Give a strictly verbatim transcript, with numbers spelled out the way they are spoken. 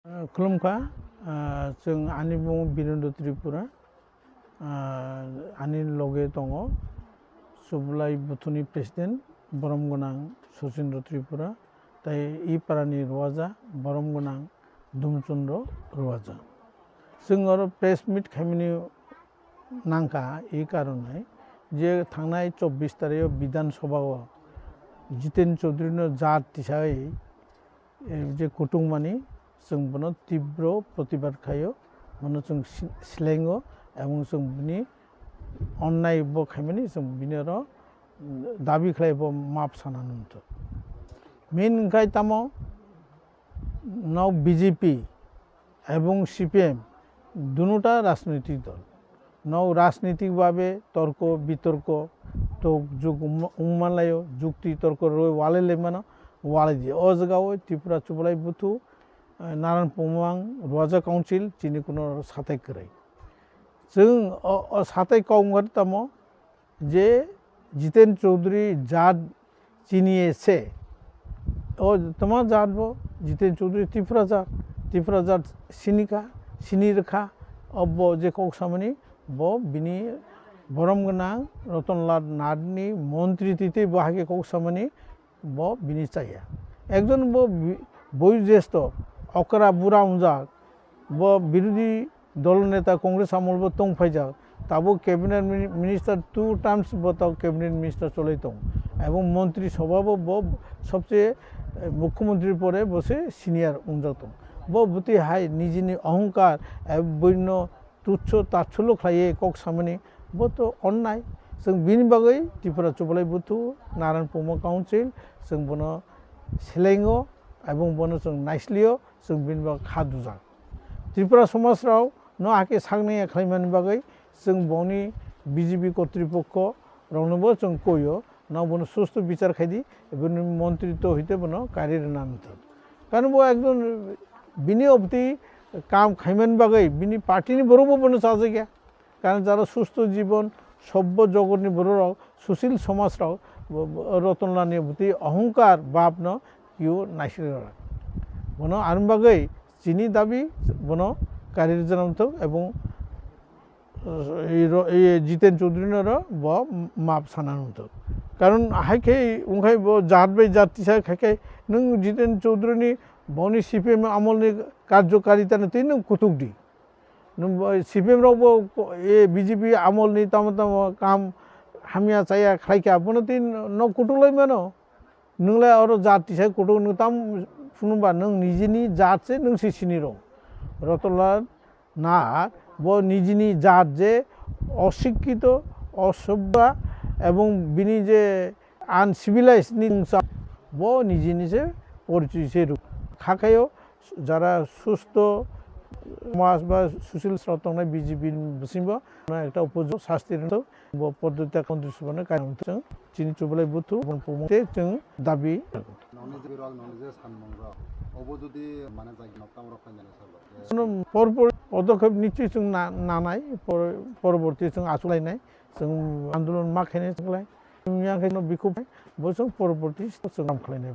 Khulumkha, ah, chwng ani mung Birendra Tripura, ah, ani loge tongo Sublai Buthuni President borom gwnang Sachindra Tripura, tei i parani Ruaja borom gwnang Dumchundra Ruaja. Chwng oro press meet khaimani nangkha, i karonai je thangnai chobbish tarikh o Bidhan Sabha o Jiten Chaudhary no jat tisai, eh, je kutung mani, chwng bono tibro protibad khaio, bono chwng si-, silengo, ebong chwng bini onnai bo khaimani chwng bini oro, mm, dabi khlai bo map sana nungthu. Main wngkhai tamo, nok B J P ebong C P M dunuta rajnoitik dol. Nok rajnitik babe torko bitorko tok juk wng-, wngmanlaio, jukti torko roi walai laimano, walai di. O jaga o Tripura Chubalai Buthu, eh, Naran Pumang Ruaja Council chini kuno satai kwrwi. Chwng o, o satai kok wngkha tamo, je Jiten Chaudhary jat chini se. O toma jat bo Jiten Chaudhary Tripura jat, Tripura jat sinika, sini rwkha, obo je kok samani bo bini borom gwnang Ratan Lal Nath ni montri twi twi bo hai khe kok samani bo bini chaya. Ekjon bo bi-, boyojestho, okra bura wngjak, bo birodhi dol neta Congress amol bo tong phaijak, tabuk cabinet mini-, minister two times bo tabuk cabinet minister cholai tong, ebong montri sabha bo, bo sobse, eh, mukhyamantri pore bo se senior wngjak tong. Bo bwtwi hai nijini ohongkar, eh, boino tuchho tachhulo khlaiwi kok samani, bo to onnai. Chwng bini bagwi Tripura Chubalai Buthu, Naran Puma Council, chwng bono selengo, ebong bono chwng naislio, chwng bini bagwi kha dujak. Tripura somaj rok no hakhe saknai khlaimani bagwi chwng boni B J P kotripokho rokno bo chwng koio, no bono susto bichar khaidi, eboni montri to hite bono kari rwna nangthok. Karon bo ekjon bini obti kam khaimani bagwi bini party ni borok bo bono chajakya. Karon jara susto jibon, sobbo jogotni borok rok, susil somaj rok, bo, bo, Ratan Lal ni obti ohongkar bab no kio naisri rok. Bono ani bagwi chini dabi bono kari rwna nangthok ebong, eh, ro-, eh, Jiten Chaudhary no ro bo map sana nangthok. Karon hai khe wngkhai bo jat bai jat tisa khai khe nwng Jiten Chaudhary ni boni C P M amol ni karjokarita no twi nwng kutuk di. Nwng bo C P M rok bo ko-, eh, B J P amol ni tamo tamo kam hamya chaya khlai kha bono twi no kutuk lai mano. Nwng le oro jat tisai kutung nwng tam phunukba nwng nijini jat se nwng se sini rw. Ratan Lal Nath bo nijini jat je osikkito, osubha ebong bini je uncivilized ni wngsa bo nijini se porichoy se rw. Khakhaio jara susto somaj ba susil srok tongnai B J P ni bisingo ekta upojukto sasti rwthok. Bo poddoti montri sabhano kainwi chwng chini Chubalai Buthu, bo pungmung tei chwng dabi. Nokni je birok, nokni je sanmungrok, obo jodi mane jagino tamrok khainani salo. Ano por por podokhep nichwi chwng na-, nanai, por-, poroborti chwng achuk lainai, chwng andolon ma khainai chwng lai. Chwng yang khe no bikhuk bo chwng poroborti chwng kam khlainai.